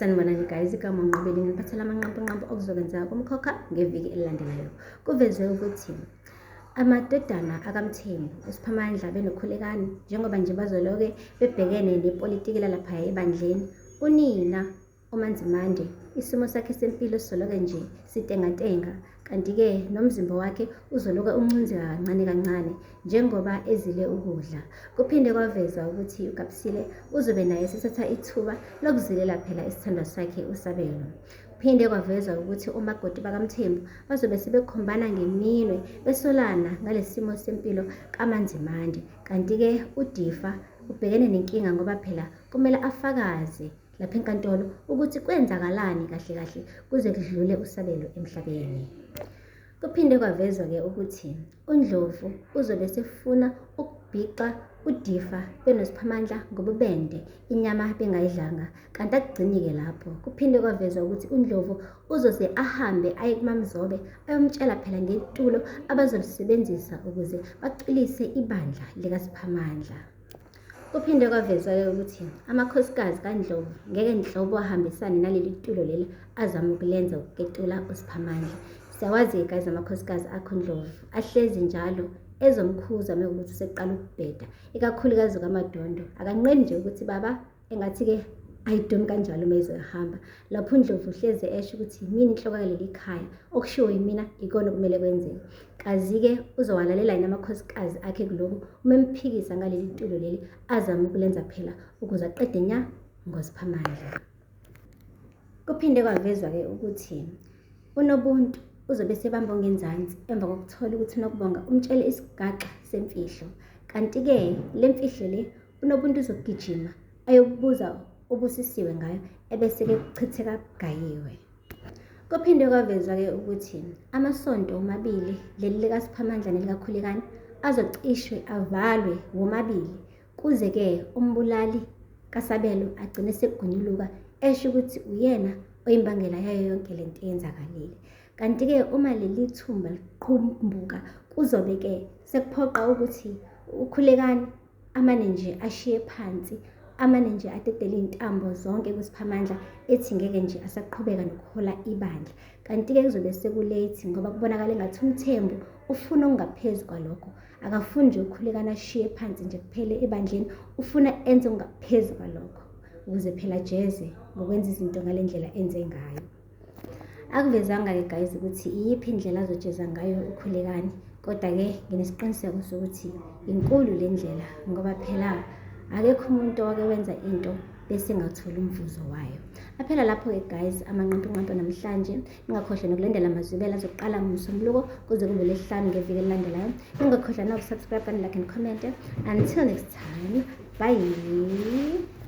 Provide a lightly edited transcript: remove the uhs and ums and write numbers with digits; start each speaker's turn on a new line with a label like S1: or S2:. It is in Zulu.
S1: Sanibonani guys, igama uNqobile nginiphathela amanqampunqampu okuzokwenzeka kumkhokha ngeviki elilandelayo. Kuvezwe ukuthi amadodana akaMthembu, uSiphamandla benoKhulekani, njengoba nje bazoloke bebhekene nepolitiki lalaphaya ebandleni, unina uManzimande isimo sakhe sempilo sizoloke nje sitengatenga, kanti-ke nomzimba wakhe uzoloke uncinzeka kancane kancane njengoba ezile ukudla. Kuphinde kwavezwa ukuthi uGabsile uzobe naye esethatha ithuba lokuzilela phela isithandwa sakhe uSabelo. Kuphinde kwavezwa ukuthi omakoti bakaMthembu bazobe sebekhombana ngeminwe besolana ngalesimo sempilo kaManzimande. Kanti-ke uDifa ubhekene nenkinga ngoba phela kumele afakaze lapha enkantolo ukuthi kwenzakalani kahle kahle kuze kudlule uSabelo emhlabeni. Kuphinde kwavezwa-ke ukuthi uNdlovu uzobe esefuna ukubhixa uDifa benoSiphamandla ngobubende inyama bengayidlanga kanti akugcini-ke lapho. Kuphinde kwavezwa ukuthi uNdlovu uzoze ahambe aye kuMaMzobe ayomtshela phela ngetulo abazolisebenzisa ukuze bacwilise ibandla likaSiphamandla. Kuphinde kwavezwa-ke ukuthi amakhosikazi kaNdlovu ngeke nhlobo ahambisane naleli tulo leli azama ukulenza ukuketula uSiphamandla. Siyawazi-ke guys amakhosikazi akho Ndlovu ahlezi njalo ezomkhuza mekuwukuthi useqala ukubheda, ikakhulukazi ukaMadondo. Akanqeni nje ukuthi baba engathi-ke ayidumi kanjalo uma izohamba. Lapho uNdlovu uhlezi esho ukuthi yimina inhloko yaleli khaya, okushiwo yimina ikona okumele kwenzeke. Kazi-ke uzowalalela yini amakhosikazi akhe kuloku uma emphikisa ngaleli tulo leli azama ukulenza phela ukuze aqede nya ngoSiphamandla. Kuphinde kwavezwa-ke ukuthi uNobuntu uzobe esebamba ongenzansi emva kokuthola ukuthi uNokubonga umtshele isigaxa semfihlo. Kanti-ke le mfihlo le uNobuntu uzogijima ayokubuza uBusisiwe ngayo ebese-ke kuchitheka kugayiwe. Kuphinde kwavezwa-ke ukuthi amasonto omabili, leli likaSiphamandla nelikaKhulekani, azocishwe avalwe womabili kuze-ke umbulali kaSabelo agcine sekugonyuluka esho ukuthi uyena oyimbangela yayo yonke le nto eyenzakalile. Kanti-ke uma leli thumba liqhumbuka kuzobe-ke sekuphoqa ukuthi uKhulekani amane nje ashiye phansi amane nje adedele iy'ntambo zonke kuSiphamandla ethi ngeke nje asaqhubeka nokuhola ibandla. Kanti-ke kuzobe sekulethi ngoba kubonakala engathi uMthembu ufuna okungaphezu kwalokho. Akafuni nje uKhulekani ashiye phansi nje kuphele ebandleni, ufuna enze okungaphezu kwalokho ukuze phela ajeze ngokwenza izinto ngale ndlela enze ngayo. Akuvezanga-ke guys ukuthi iyiphi indlela azojeza ngayo uKhulekani, kodwa-ke nginesiqiniseko sokuthi inkulu le ndlela ngoba phela akekho umuntu owake wenza into bese engatholi umvuzo wayo. Aphela lapho-ke guys amanqampunqampu namhlanje. Ningakhohlwa nokulandela amazwibela azoqala ngoMsombuluko kuze kube lesihlanu ngeviki elilandelayo. Ningakhohlwa nokusubscribe and like and comment. Until next time, bye.